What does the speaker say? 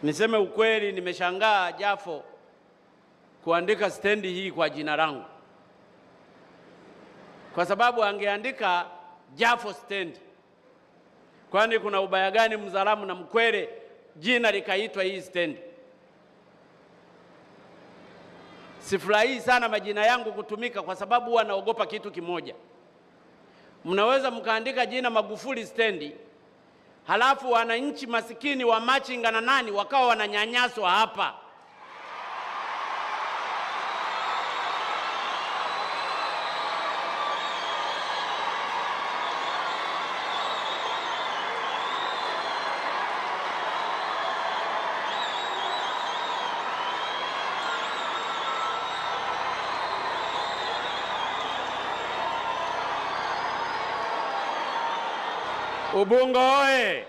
Niseme ukweli, nimeshangaa Jafo kuandika stendi hii kwa jina langu, kwa sababu angeandika Jafo stendi. Kwani kuna ubaya gani Mzalamu na Mkwere jina likaitwa hii stendi? Sifurahii sana majina yangu kutumika kwa sababu huwa naogopa kitu kimoja. Mnaweza mkaandika jina Magufuli stendi, halafu wananchi masikini wa machinga na nani wakawa wananyanyaswa hapa. Ubungo oye!